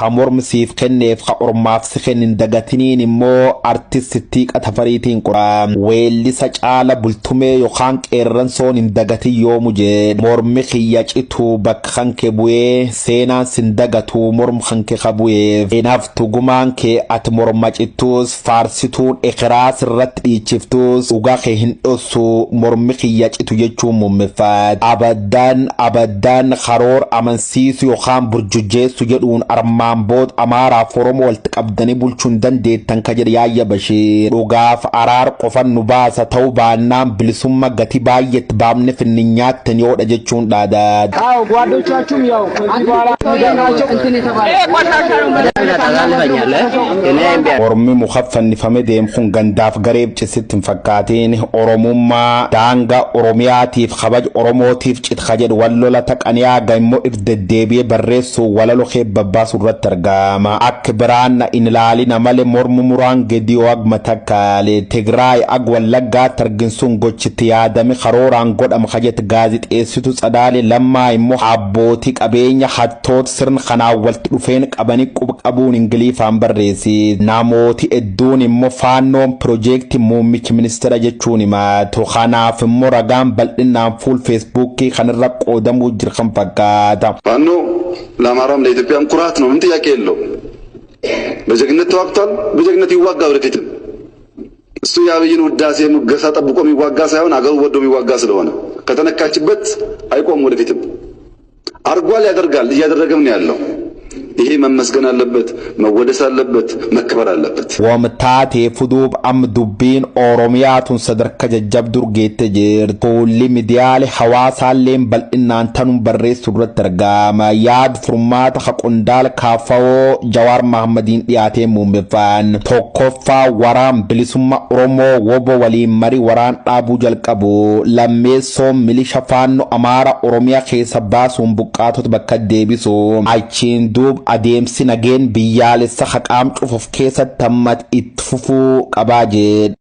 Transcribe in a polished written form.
Ka mormi siif kenneef ka ormaaf si kenne hin dagatiniin immoo artist Ittiiqa Tafariitiin qora. Weellisa Caala Bultumee yookaan Qeerransoon hin dagatin yoomu jedha. Mormi kiyya citu bakka kanke bu'ee seenaan sin dagatu morm kanke ka bu'eef. Hin haftu gumaan kee ati morma cittus faarsituun ekeraa sirratti dhiichiftus dhugaa kee hin dhossu mormi kiyya citu jechuun muummeffat. Abaddan abaddan karoor amansiisu yookaan burjujjeessu jedhuun armaan booda Amaaraaf Oromoo walitti qabdanii bulchuu hin dandeettan ka jedhe Yaayya Bashiir. Dhugaaf araar qofan nu baasa ta'uu baannaan bilisumma gati baay'eetti baafne finnin nyaattan yoodha jechuun dhaadat. አዎ ጓዶቻችሁም ያው ከዚህ በኋላ የሚገናቸው Mormi muka fannifame deemu kun gandaaf gareef cisitti hin fakkaatiin Oromummaa daangaa Oromiyaatiif kabaja Oromootiif cit ka jedhu wal lola taqaniyaa immoo irra deddeebi'ee barreessuu walaloo kee babbaasu irratti argama. Akka biraan na in ilaalina malee mormi muraan Gediyoo agma takkaale Tigraay ag Wallaggaatti arginsuun gochitti yaadame karooraan godhama ka jette gaazixeessitu Tsadaalee Lammaa immoo abbootii qabeenya hattoota sirna kanaan walitti dhufeen qabanii quba qabuun Ingiliffaan barreessi. Namooti hedduun immoo faannoon piroojeektii muummichi ministeera jechuun himatu. Kanaaf immoo ragaan bal'inaan fuul feesbuukii kanarra qoodamuu jira kan fakkaata. ፋኖ ለአማራም ለኢትዮጵያም ኩራት ነው። ምን ጥያቄ የለውም። በጀግንነት ተዋግቷል። በጀግንነት ይዋጋ ወደፊትም። እሱ የአብይን ውዳሴ ሙገሳ ጠብቆ የሚዋጋ ሳይሆን አገሩ ወዶ የሚዋጋ ስለሆነ ከተነካችበት አይቆም። ወደፊትም አርጓል፣ ያደርጋል፣ እያደረገም ነው ያለው። ይሄ መመስገን አለበት፣ መወደስ አለበት፣ መከበር አለበት። Wamtaatee fuduub amma dubbiin Oromiyaatun sadarkaa jajjabduu geette jirti. Fuulli miidiyaalee hawaasaalleen bal'inaan tanuu barreessuu irratti argama. Yaad furmaata ka qondaala kaafawoo Jawaar Mahmadiin dhiyaatee muummeffaan. Tokkoffaa waraan bilisummaa Oromoo wobo waliin marii waraan dhaabuu jalqabu. Lammeessoo milisha faannoo Amaara Oromiyaa keessa baasuun buqqaatota bakka deebisu. Achiin duub adeemsi nageen biyyaalessa haqaam cufuuf keessatti hammat itti fufuu qabaa jedhe.